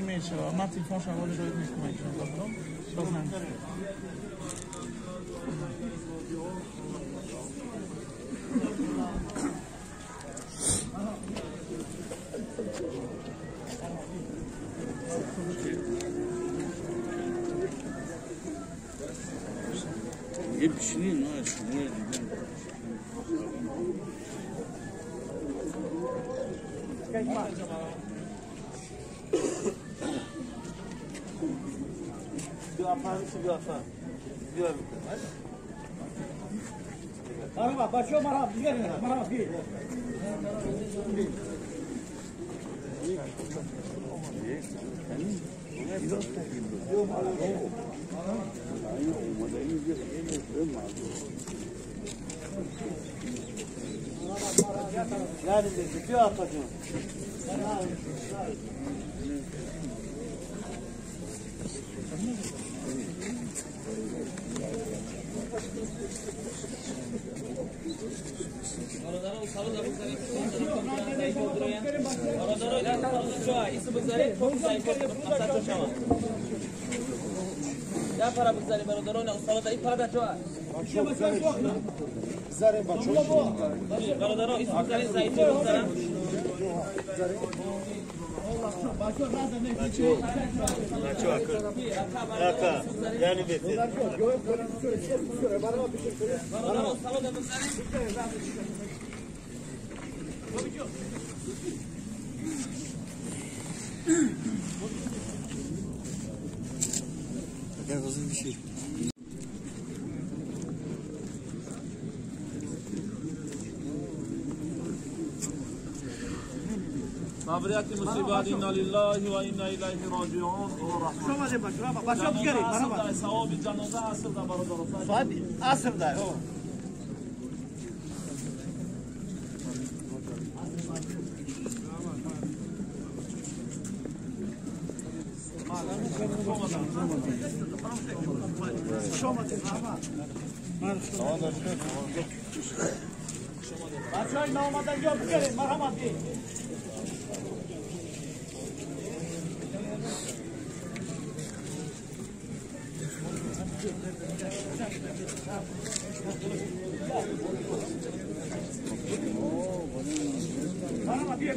мешава. Ман телефоншон аввал роид мекунам, иҷоза дорам. Базан. یه پیشینی نه شما دیدم. مرحبا بچه‌ها مرحبا دیگه مرحبا بی. مبریت مصیبت انا لله و انا الیه راجعون. ثواب جنازه عصر در برادر ساعت عصر در بچه‌های نامدگی ها بگیرید مرحمت بید. مرحبا بیا.